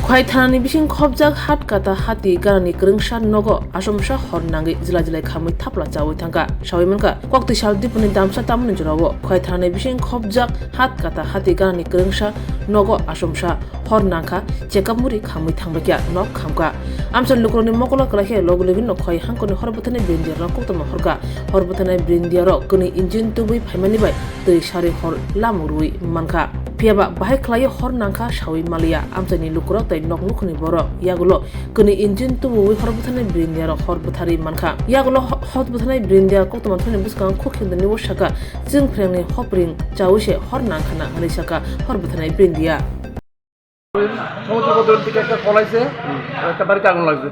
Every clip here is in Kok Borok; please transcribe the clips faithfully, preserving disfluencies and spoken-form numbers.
Khwai thanani bising khopjak hat kata hati ganani kwrwngsa nogo asomsa hor nangwi jila jilai khamwi thapla chawi thangkha. Sawi mankha, Koktwi sal dipuni damsa tamoni jorao Khwai thanani bising khopjak hat kata hati ganani kwrwngsa nogo asomsa hor nangkha, chekap muri khamwi thangbaikha, nok khamkha. Amsa lukurokni mokolo kwlaikhe logi logino Khwai hangkoni hor bwthani brindiarok koktwma horkha. Hor bwthani brindiarok kwnwi engine tubui phaimani bai twi sari hor lamuk rwui mankha. Phiyaba bahai khlaiwi hor nangkha sawi maliya. Amchaini lukurok tei nok nukhungni borok yagulo kwnwi engine tubuwi hor bwthani brindiarok hor bwtharwi mankha. Yagulo ho-, hor bwthani brindia koktwma thani bwskango khuk himdani o saka chwng phrengni hopring chawi se hor nangkhana hwnwi saka hor bwthani brindia. সমুদ্র পথের দিকে একটা কল আইছে, একটা বাড়িতে আগুন লাগছে।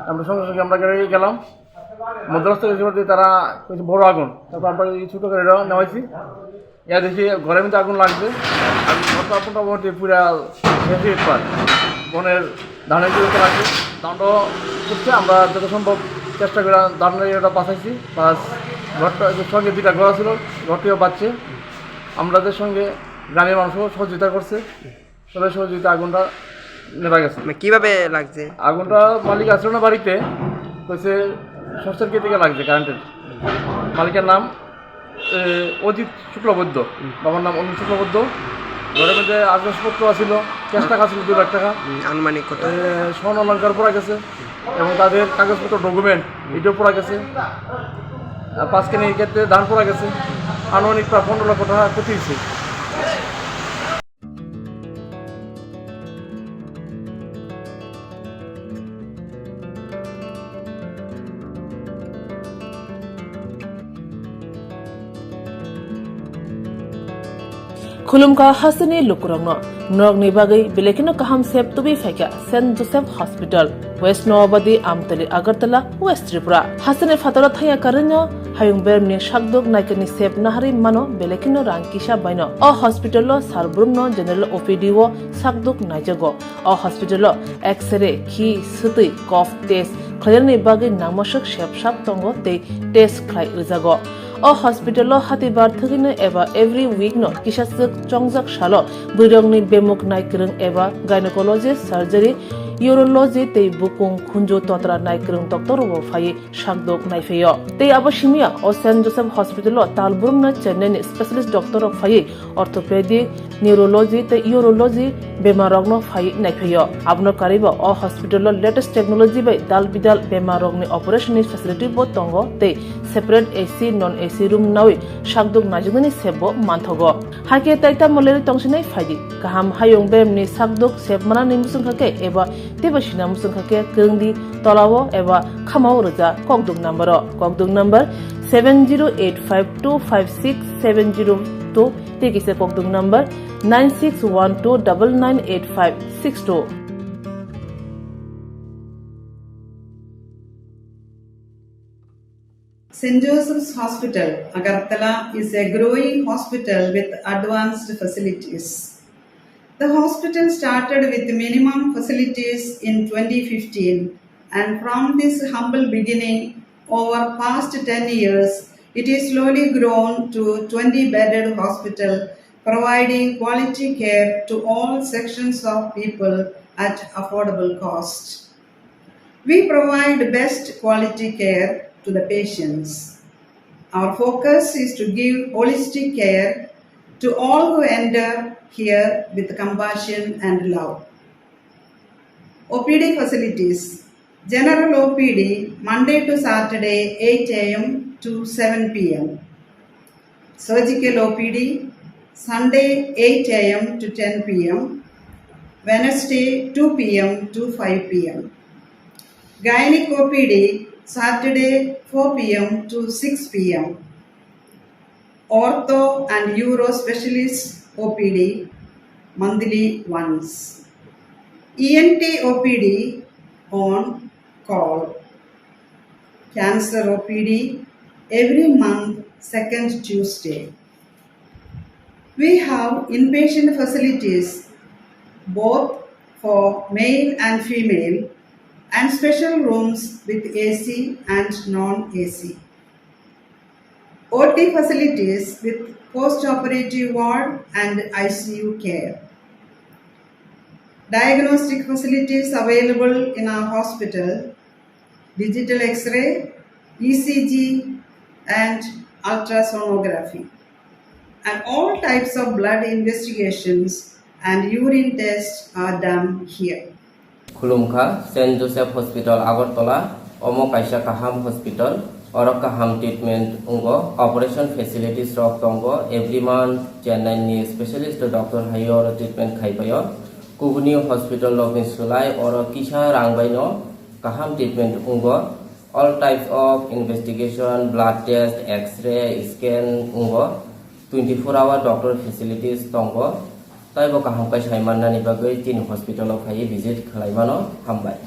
আমরা সঙ্গে সঙ্গে আমরা গাড়ি গেলাম। মধ্যরাস্তা এসে বলতে তারা কইছে বড় আগুন, তারপর আমরা এই ছোট গাড়িটা নেওয়াইছি। ইয়া দেখি ঘরের মধ্যে আগুন লাগছে। আর ঘরটা মোটামুটি পুরা শেষের পার, বনের ধানের জমিতে রাখছে। ধানটা করছে, আমরা যত সম্ভব চেষ্টা করে ধানটা এটা বাঁচাইছি। প্লাস ঘরটা, সঙ্গে দুইটা ঘর ছিল, ঘরটিও বাঁচছে। আমাদের সঙ্গে গ্রামের মানুষও সহযোগিতা করছে। সবাই সহযোগিতা আগুনটা নেভা গেছে। মানে, কিভাবে লাগছে? আগুনটা মালিক আসলো না বাড়িতে, কইছে শর্ট সার্কিট থেকে লাগছে কারেন্টের। মালিকের নাম, এ, অজিত শুক্লবৈদ্য, বাবার নাম অনিল শুক্লবৈদ্য। ঘরের মধ্যে আসবাবপত্র আছিল, ক্যাশ টাকা ছিল দুই লাখ টাকা। হুম, আনুমানিক কত? এ, স্বর্ণ অলংকার পড়া গেছে এবং তাদের কাগজপত্র, ডকুমেন্ট, এটাও পড়া গেছে। আর পাঁচ কেজি ক্ষেত্রে ধান পড়া গেছে। আনুমানিক প্রায় পনেরো লক্ষ টাকা ক্ষতি হয়েছে। Khulumkha hasteni lukurokno, norokni bagwi belai kheno kaham sep tubui phaikha Saint Joseph Hospital, West Noabadi, Amtali, Agartala, West Tripura. Hasteni phataro thaya karwino hayung bermni sakduk naikani sep naharwi mano belai kheno rang kisa baino. O hospital o sal brumno general O P D o sakduk naijago. O hospital o X-ray, khi, swtwi, cough test khlainani bagwi nangmaswk sep sap tongo tei test khlai rwjago. O hospital o hatibar thwgwino eba every week no kisaswk chongjak salo bwrwirokni bemuk naikwrwng eba gynecologist, surgery, urology tei bukung khunju totra naikwrwng doctor rokbo phaiwi sakdok naiphaio. Tei abo simiya o Saint Joseph Hospital o tal brumno Chennai ni specialist doctor rok phaiwi orthopedic, neurology tei urology bemar rokno phaiwi naiphaio. Abono karwibo o hospital o latest technology bai dal bidal bemar rokni operation ni facility bo tongo tei separate A C, non A C room nawi sakdok naijaknani sep bo manthogo. Hakhe tai tamo lerwi tongsinai phaidi. Kaham hayung beremni sakdok sep manani muchungkha khe eba teibo sina muchungkha khe kwrwngdi tolao eba khamao rwja kokduk number o. Kokduk number seven zero eight five two five six seven zero two tei kisa kokduk number nine six one two double nine eight five six two. Saint Joseph's Hospital, Agartala is a growing hospital with advanced facilities. The hospital started with minimum facilities in twenty fifteen, and from this humble beginning, over past ten years, it is slowly grown to twenty bedded hospital, providing quality care to all sections of people at affordable cost. We provide best quality care to the patients. Our focus is to give holistic care to all who enter here with compassion and love. O P D facilities. General O P D Monday to Saturday eight A M to seven P M. Surgical O P D Sunday eight A M to ten P M, Wednesday two P M to five P M. Gynec O P D Saturday four P M to six P M. Ortho and Uro Specialist O P D monthly once. E N T O P D on call. Cancer O P D every month, second Tuesday. We have inpatient facilities both for male and female and special rooms with A C and non-A C. O T facilities with post-operative ward and I C U care. Diagnostic facilities available in our hospital: digital X-ray, E C G, and ultrasonography. And all types of blood investigations and urine tests are done here. Khulumkha, Saint Joseph Hospital, Agartala. Omo kaisa kaham hospital. Oro kaham treatment wngo. Operation facilities rok tongo. Every month Chennai ni specialist doctor hai oro treatment khai paio. Kubuni hospital rok ni sulai oro kisa rang bai no kaham treatment wngo. All types of investigation, blood test, X-ray, scan wngo. Twenty four hour doctor facilities tongo. Taibo kaham khe sai mannani bagwi chini hospital o phaiwi visit khlai mano. Hambai.